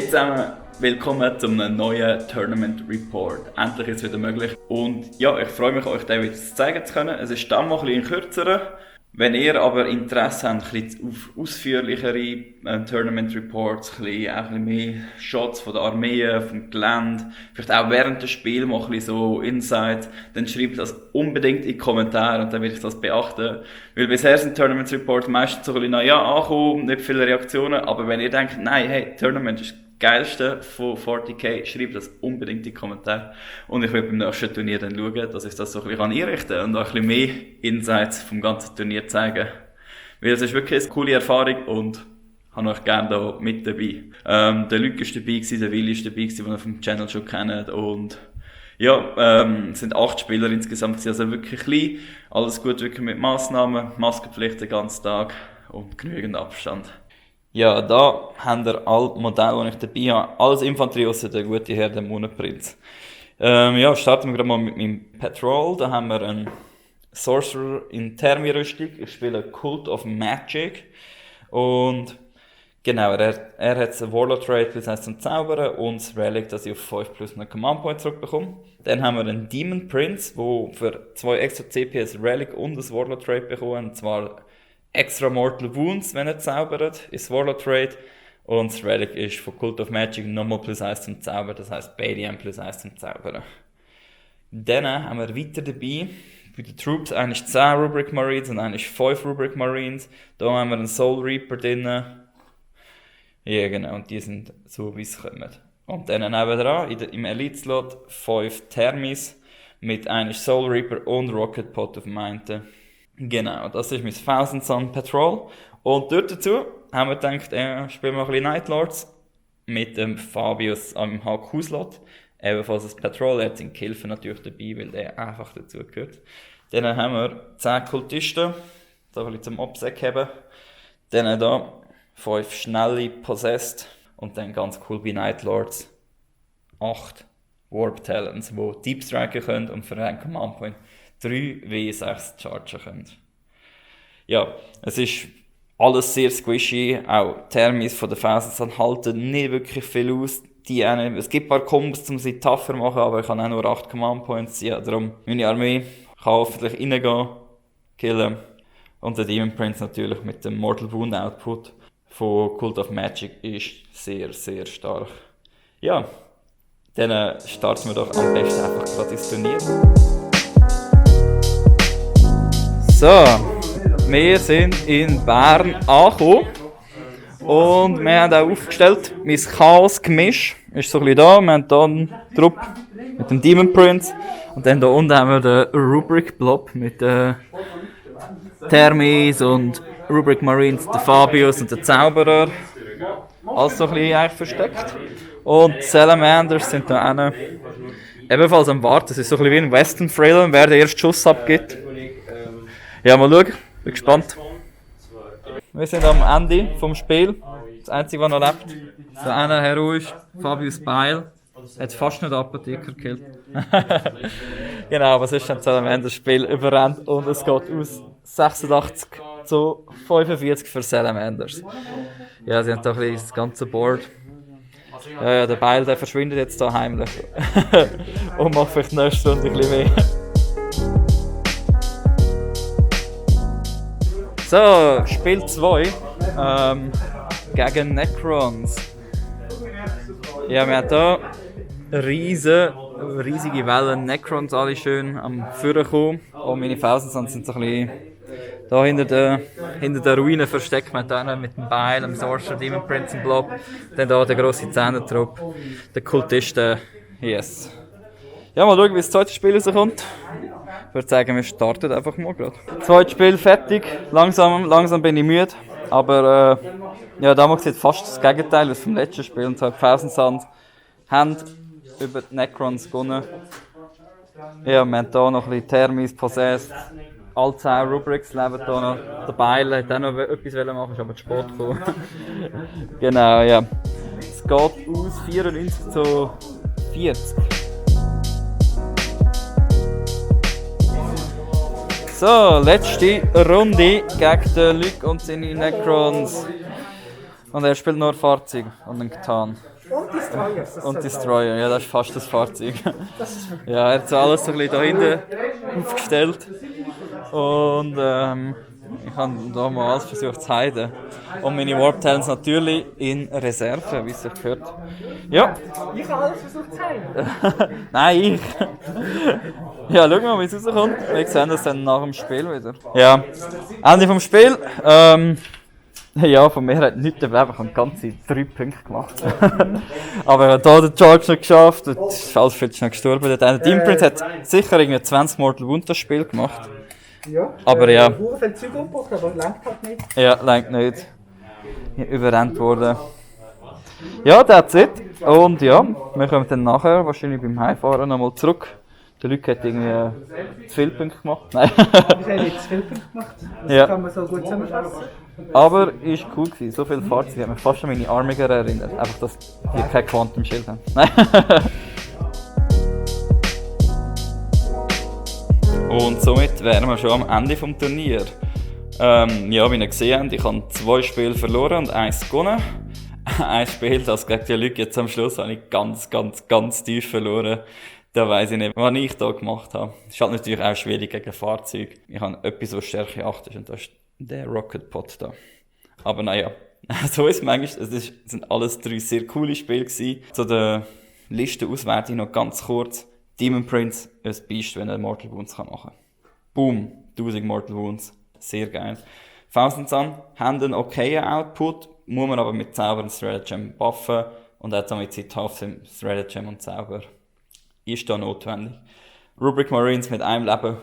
Hey zusammen, willkommen zu einem neuen Tournament Report. Endlich ist es wieder möglich. Und ja, ich freue mich, euch den wieder zeigen zu können. Es ist dann mal ein bisschen kürzerer. Wenn ihr aber Interesse habt, ein bisschen auf ausführlichere Tournament Reports, auch ein bisschen mehr Shots von der Armee, vom Gelände, vielleicht auch während des Spiels mal ein bisschen so Insights, dann schreibt das unbedingt in die Kommentare und dann werde ich das beachten. Weil bisher sind Tournament Reports meistens so ein bisschen angekommen, nicht viele Reaktionen, aber wenn ihr denkt, nein, hey, Tournament ist das Geilste von 40k, schreibt das unbedingt in die Kommentare. Und ich will beim nächsten Turnier dann schauen, dass ich das so ein bisschen einrichten kann und auch ein bisschen mehr Insights vom ganzen Turnier zeigen. Weil es ist wirklich eine coole Erfahrung und habe euch gerne da mit dabei. Der Luc ist dabei gewesen, der Willi ist dabei gewesen, den ihr vom Channel schon kennt. Und ja, es sind 8 Spieler insgesamt, also wirklich klein. Alles gut, wirklich mit Massnahmen, Maskenpflicht den ganzen Tag und genügend Abstand. Ja, da haben wir alle Modelle, die ich dabei habe. Alles Infanterie ausser der gute Herr, der Monenprinz. Ja, starten wir gerade mal mit meinem Patrol. Da haben wir einen Sorcerer in Thermi-Rüstung. Ich spiele Cult of Magic. Und genau, er hat einen Warlord-Trade, das heisst zum Zaubern, und das Relic, das ich auf 5 plus einen Command-Point zurückbekomme. Dann haben wir einen Demon Prince, der für 2 extra CPS Relic und ein Warlord-Trade bekommt. Und zwar extra Mortal Wounds, wenn er zaubert, ist Warlord Trade. Und das Relic ist von Cult of Magic nochmal +1 zum Zaubern, das heisst BDM +1 zum Zaubern. Dann haben wir weiter dabei, bei den Troops eigentlich 10 Rubric Marines und eigentlich 5 Rubric Marines. Da haben wir einen Soul Reaper drin. Ja genau, und die sind so wie sie kommen. Und dann nebendran, im Elite-Slot 5 Thermis mit eigentlich Soul Reaper und Rocket Pot auf dem einen. Genau, das ist mein Thousand Sun Patrol. Und dort dazu haben wir gedacht, spielen wir ein bisschen Night Lords mit dem Fabius am HQ-Slot. Ebenfalls ein Patrol, er hat seinen Kilfer natürlich dabei, weil der einfach dazu gehört. Dann haben wir 10 Kultisten, so ein bisschen zum Obsack haben. Dann hier 5 schnelle Possessed und dann ganz cool bei Night Lords 8 Warp Talents, die Deep Striker können und für einen Command Point 3W6 chargen können. Ja, es ist alles sehr squishy, auch Thermis von der Felsen halten nicht wirklich viel aus. Es gibt ein paar Combos, um sie tougher zu machen, aber ich habe auch nur 8 Command Points. Ja, darum meine Armee kann hoffentlich reingehen, killen. Und der Demon Prince natürlich mit dem Mortal Wound Output von Cult of Magic ist sehr, sehr stark. Ja, dann starten wir doch am besten einfach gerade ins Turnier. So, wir sind in Bern angekommen und wir haben auch aufgestellt, mein Chaos-Gemisch ist so ein bisschen da. Wir haben hier einen Trupp mit dem Demon Prince und dann hier unten haben wir den Rubric Blob mit den Thermis und Rubric Marines, den Fabius und den Zauberer. Alles so ein bisschen eigentlich versteckt. Und die Salamanders sind da hinten ebenfalls am Warten. Es ist so ein bisschen wie ein Western Thriller, wer den ersten Schuss abgibt. Ja, mal schauen. Bin gespannt. Wir sind am Ende vom Spiel. Das Einzige, was noch lebt. So einer heroisch, Fabius Beil. Hat fast nicht den Apotheker gekillt. Genau, was ist denn Salamander? Das Spiel überrennt und es geht aus 86 zu 45 für Salamanders. Ja, sie haben da ein bisschen das ganze Board. Ja, der Beil der verschwindet jetzt da heimlich. Und macht vielleicht nächste Runde ein bisschen mehr. So, Spiel 2 gegen Necrons. Ja, wir haben hier riesige Wellen Necrons, alle schön am Führen kommen. Und meine Felsen sind so ein bisschen da hinter der Ruine versteckt. Mit dem Beil, dem Sorcerer, Demon Prince und Blob. Dann hier der grosse Zehnertrupp, der Kultisten. Yes. Ja, mal schauen, wie das zweite Spiel rauskommt. Ich würde sagen, wir starten einfach mal gerade. Zweites Spiel fertig. Langsam bin ich müde. Aber ja, damals sieht fast das Gegenteil als vom letzten Spiel. Und zwar Felsen haben über die Necrons gewonnen. Ja, wir haben hier noch ein bisschen Thermis, Possessed. Alle 10 Rubrics leben hier noch. Der Beil hat auch noch etwas machen, ist aber zu spät gekommen. Genau, ja. Es geht aus 94 zu 40. So, letzte Runde gegen den Luc und seine Necrons. Und er spielt nur Fahrzeuge und einen Catan. Und Destroyers. Und Destroyer, ja, das ist fast das Fahrzeug. Das ist wirklich... Ja, er hat so alles so ein bisschen da hinten aufgestellt. Und ich habe da mal alles versucht zu hiden. Und meine Warp Talents natürlich in Reserve, wie es sich gehört. Ja. Ich habe alles versucht zu hiden. Nein, ich. Ja, schau mal, wie es rauskommt. Wir sehen das dann nach dem Spiel wieder. Ja, Ende vom Spiel. Ja, von mir hat nichts dabei, ich habe ganze 3 Punkte gemacht. Aber ich habe hier den Charge noch geschafft, und Alfred ist noch gestorben. Der Teamprint hat sicher irgendwie 20 Mortal Wound das Spiel gemacht. Ja. Aber ja. Viel Zeug umgebracht, aber lenkt halt nicht. Ja, lenkt nicht. Überrennt worden. Ja, that's it. Und ja, wir kommen dann nachher wahrscheinlich beim Heimfahren nochmal zurück. Der Luc hat irgendwie zu viele Punkte gemacht. Nein. Ich habe jetzt zu viele Punkte gemacht. Das Ja. kann man so gut zusammenfassen. Aber es war cool gewesen. So viele Fahrzeuge haben mich fast an meine Armiger erinnert. Einfach, dass die kein Quantum Shield haben. Nein. Und somit wären wir schon am Ende des Turniers. Ja, wie ihr gesehen habt, ich habe 2 Spiele verloren und 1 gewonnen. Ein Spiel, das gegen die Leute jetzt am Schluss habe ich ganz tief verloren. Da weiss ich nicht, was ich da gemacht habe. Es ist halt natürlich auch schwierig gegen Fahrzeuge. Ich habe etwas, was Stärke 8 ist, und das ist der Rocket Pod da. Aber naja, so ist es manchmal. Es sind alles 3 sehr coole Spiele gewesen. Zu der Listenauswertung noch ganz kurz. Demon Prince, ein Biest, wenn er Mortal Wounds machen kann. Boom, 1000 Mortal Wounds. Sehr geil. Thousand Sun haben einen okayen Output, muss man aber mit Zauber und Stratagem buffen. Und hat damit Zeit Half Stratagem und Zauber. Ist da notwendig. Rubric Marines mit einem Leben,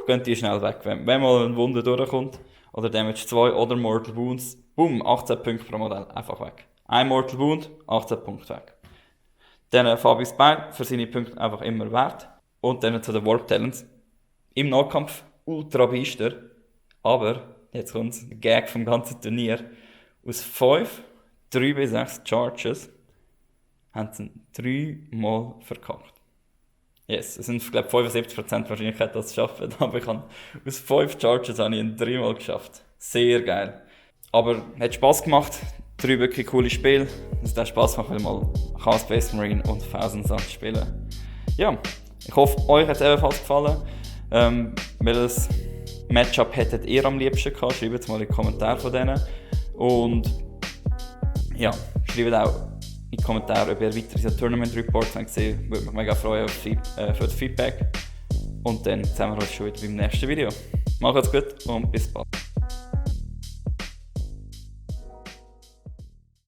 gehen die schnell weg. Wenn mal ein Wunder durchkommt, oder Damage 2 oder Mortal Wounds, boom, 18 Punkte pro Modell, einfach weg. Ein Mortal Wound, 18 Punkte weg. Dann Fabius Bein, für seine Punkte einfach immer wert. Und dann zu den Warp Talents. Im Nahkampf ultra Biester, aber, jetzt kommt der Gag vom ganzen Turnier, aus 5, 3 bis 6 Charges, haben sie 3 Mal verkackt. Yes, es sind, glaube ich, 75% Wahrscheinlichkeit, dass sie es schaffen. Aber ich habe aus 5 Charges habe ich ihn 3 Mal geschafft. Sehr geil. Aber hat Spass gemacht. 3 wirklich coole Spiele. Es hat Spass gemacht, weil mal Chaos Space Marine und Thousand Sun spielen. Ja, ich hoffe, euch hat es ebenfalls gefallen. Welches Matchup hättet ihr am liebsten gehabt? Schreibt es mal in die Kommentare von denen. Und ja, schreibt auch in die Kommentare, ob ihr weitere Tournament Reports gesehen habt. Würde mich mega freuen für das Feedback. Und dann sehen wir uns schon wieder beim nächsten Video. Macht's gut und bis bald.